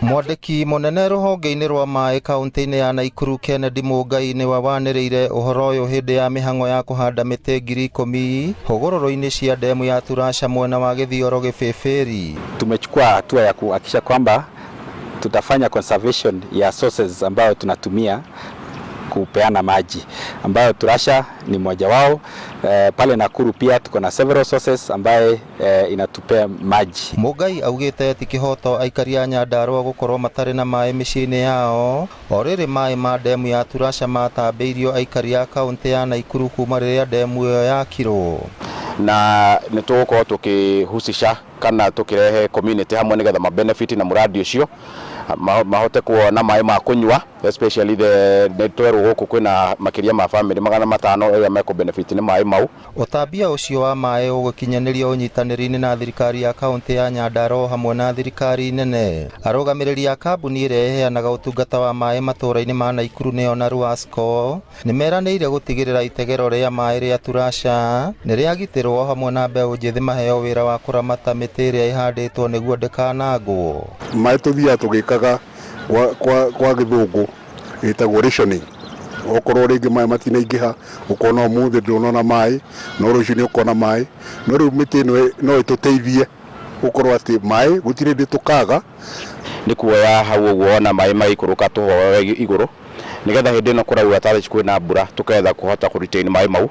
Mwandĩki mũnene rũhonge-inĩ rwa maĩ kaunti-inĩ ya Naikuru Kennedy Mũngai nĩwe wanĩrĩire ũhoro ũyũ hĩndĩ ya mĩhang'o ya kũhanda mĩtĩ 10,000 hũgũrũrũ-inĩ cia ndemu ya Turasha mwena wa Gĩthioro Gĩbĩbĩri. Tumechukua hatua ya kuhakikisha kwamba tutafanya conservation ya sources ambayo tunatumia kupeana maji ambayo Turasha ni mmoja wao. Pale Nakuru pia tuko na several sources ambaye inatupea maji. Mũngai augĩte ti kĩhoto aikari a Nyandarua gũkorwo matarĩ na maĩ mĩciĩ-inĩ yao o rĩrĩ maĩ ma ndemu ya Turasha matambĩirio aikari a kaunti ya Naikuru kuma rĩrĩa ndemu ĩyo yakirwo. Na nĩ tũgũkorwo tũkĩhusisha kana tũkĩrehe community hamwe nĩgetha ma benefit na mũradi ũcio, mahote kuona maĩ ma kũnyua, especially the nĩ twerwo gũkũ kwĩna makĩria ma family 500 arĩa mekũ benefit nĩ maĩ mau. Ũtambia ũcio wa maĩ ũgũkinyanĩrio ũnyitanĩri-inĩ na thirikari ya kaunti ya Nyandarua hamwe na thirikari nene. Arũgamĩrĩri a kambuni ĩrĩa ĩheanaga ũtungata wa maĩ matũũra-inĩ ma Naikuru nĩo Naruasco nĩ meranĩire gũtigĩrĩra itegero rĩa maĩ rĩa Turasha nĩ rĩagitĩrwo hamwe na mbeũ njĩthĩ maheo wĩra wa kũramata mĩtĩ ĩrĩa ĩhandĩtwo nĩguo ndĩkanangwo. Maĩ tũthiaga tũgĩkaga kwa gĩthũngũ ĩtagwo rationing. Okorwo rĩngĩ maĩ matinaingĩha, ũkona ũmũthĩ ndũnona maĩ, no rũciũ nĩ ũkona maĩ. No rĩu mĩtĩ ĩno no ĩtũteithie gũkorwo atĩ maĩ gũtirĩ hĩndĩ tũkaga. Nĩ kuoya hau ũguo ona maĩ magĩikũrũka tũhoe igũrũ nĩgetha hĩndĩ ĩno kũraura ta thaici kwĩna mbura tũketha kũhota kũ retain maĩ mau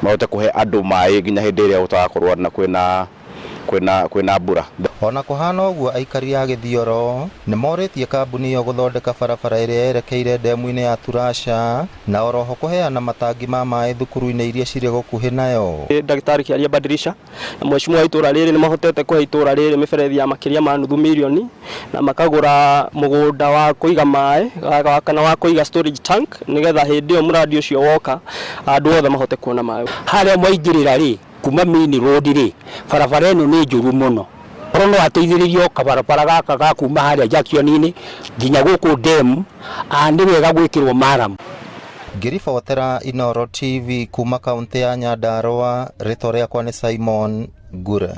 mahote kũhe andũ maĩ nginya hĩndĩ ĩrĩa gũtagakorwo na kwĩna mbura. Ona kũhana ũguo, aikari a Gĩthioro nĩ morĩtie kambuni ĩyo gũthondeka barabara ĩrĩa yerekeire ndemu-inĩ ya Turasha na oroho kũheana matangi ma maĩ thukuru-inĩ iria cirĩ gũkuhĩ nayo. Ndagĩtarĩ Kĩaria Badirisha na mheshimiwa wa itũra rĩrĩ nĩ mahotete kũhe itũra rĩrĩ mĩberethi ya makĩria ma nuthu mirioni na makagũra mũgũnda wa kũiga maĩ kana wa kũiga storage tank nĩgetha hĩndĩ ĩyo mũradi ũcio woka andũ othe mahote kuona maĩ. Harĩa mwaingĩrĩra rĩ, kuma main road rĩ, barabara ĩno nĩ njũru mũno. Korwo no ateithĩrĩrio kabarabara gaka ga kuma harĩa junction-inĩ nginya gũkũ ndemu, nĩ wega gwĩkĩrwo maramu. Ngĩribotera Inooro TV kuma kaunti ya Nyandarua, rĩtwa rĩakwa nĩ Simon Ngure.